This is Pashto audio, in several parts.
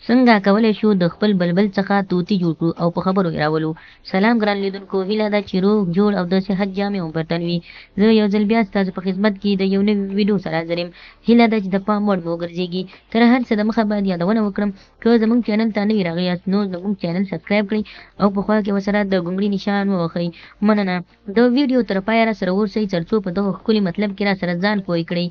څنګه کولای شو د خپل بلبل څخه طوطي جوړ کړو او په خبرو یې راولو؟ سلام ګران لیدونکو، هیله ده چې روغ جوړ او د صحت جامې مو پر تن وي. زه یو ځل بیا ستاسو په خدمت کې د یو نوي ویډیو سره حاضر یم. هیله ده چې د پام وړ مو وګرځیږي. تر هر څه د مخه باید یادونه وکړم، که زموږ چینل ته نوي راغلي یاست نو زموږ چینل سبسکرایب کړئ او په خوا کې ورسره د ګونګړي نشان ووهئ. مننه. د ویډیو تر پایه راسره اوسئ ترڅو په دغه ښکلي مطلب کې راسره ځان پوه کړئ.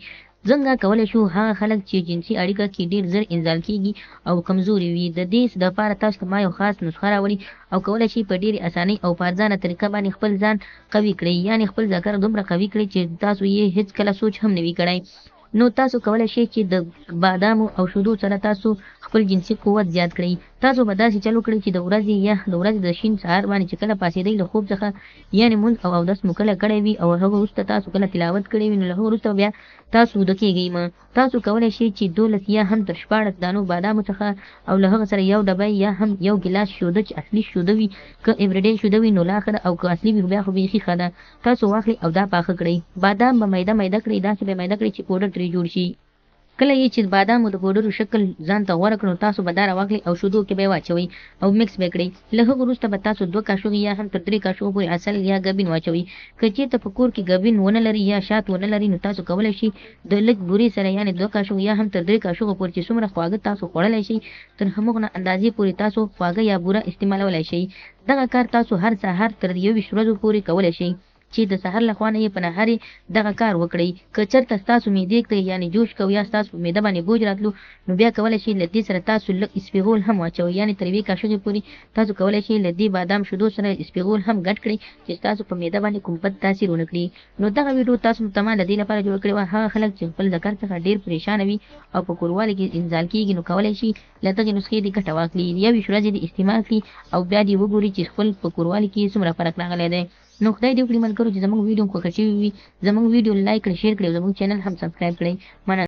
ځنګه کولای شو هغه خلک چې جنسي اړیکه کې ډیر زر انزال کیږي او کمزوري وي، د دې دپاره تاسو ته ما یو خاص نسخه راوړي او کولای شئ په ډیرې اسانۍ او په ارزانه طریقه باندې خپل ځان قوي کړئ، یعنې خپل ذکر دومره قوي کړئ چې تاسو یې هیڅکله سوچ هم نه وي کړی. نو تاسو کولای شئ چې د بادامو او شیدو سره تاسو خپل جنسي قوت زیات کړئ. تاسو به داسې چل وکړئ چې د ورځې یا د ورځې د شین سهار باندې چې کله پاڅېدئ له خوب څخه، یعنې مونځ او اودس مو کله کړی وي او هغه وروسته تاسو کله تلاوت کړی وي، نو له هغه وروسته بیا تاسو وده کېږئ مه. تاسو کولای شئ چې 12 یا هم تر 16 دانو بادامو څخه او له هغه سره یو ډبی یا هم یو ګیلاس شوده چې اصلي شوده وي، که ایوریډی شوده وي نو لا ښه ده او که اصلي وي بیا خو بیخي ښه ده، تاسو واخلئ او دا پاخه کړئ. بادام به میده میده کړئ، داسې به یې میده کړئ چې پوډر ترې جوړ شي. کله یې چې د بادامو د پوډرو شکل ځان ته غوره کړ نو تاسو به دا راواخلئ او شیدو کې به یې واچوئ او مکس به یې کړئ. له هغه وروسته به تاسو 2 کاشوغې یا هم تر 3 کاشوغو پورې عسل یا ګبین واچوئ. که چیرته په کور کې ګبین ونه لرئ یا شات ونه لرئ نو تاسو کولای شئ د لږ بورې سره یعنې 2 کاشوغې یا هم تر 3 کاشوغو پورې چې څومره خواږه تاسو خوړلی شئ تر همغه اندازې پورې تاسو خواږه یا بوره استعمالولای شئ. دغه کار تاسو هر سهار تر 21 ورځو پورې کولای شئ چې د سهار له خوا نه یې په نهارې دغه کار وکړئ. که چرته ستاسو معدې ته یعنې جوش کو یا ستاسو په معده باندې بوج راتلو نو بیا کولای شئ له دې سره تاسو لږ اسپیغول هم واچوئ، یعنې تر یوې کاشوغې پورې تاسو کولای شئ له دې بادام شیدو سره اسپیغول هم ګډ کړئ چې ستاسو په معده باندې کوم بد تاثیر ونه کړي. نو دغه ویډیو تاسو ته ما له دې لپاره جوړه کړې وه، هغه خلک چې خپل ذکر څخه ډیر پریشانه وي او په کوروالي کې انزال کیږي نو کولای شي له دغې نسخې دې ګټه واخلي، 21 ورځې دې استعمال کړي او بیا دې وګوري چې خپل په کوروالي کې څومره فرق راغلی دی. نو خدای دې وکړي ملګرو چې زموږ ویډیو خوښه شوې وي. زموږ ویډیو لایک کړئ، شیر کړئ او زموږ چینل هم سبسکرایب کړئ. مننه.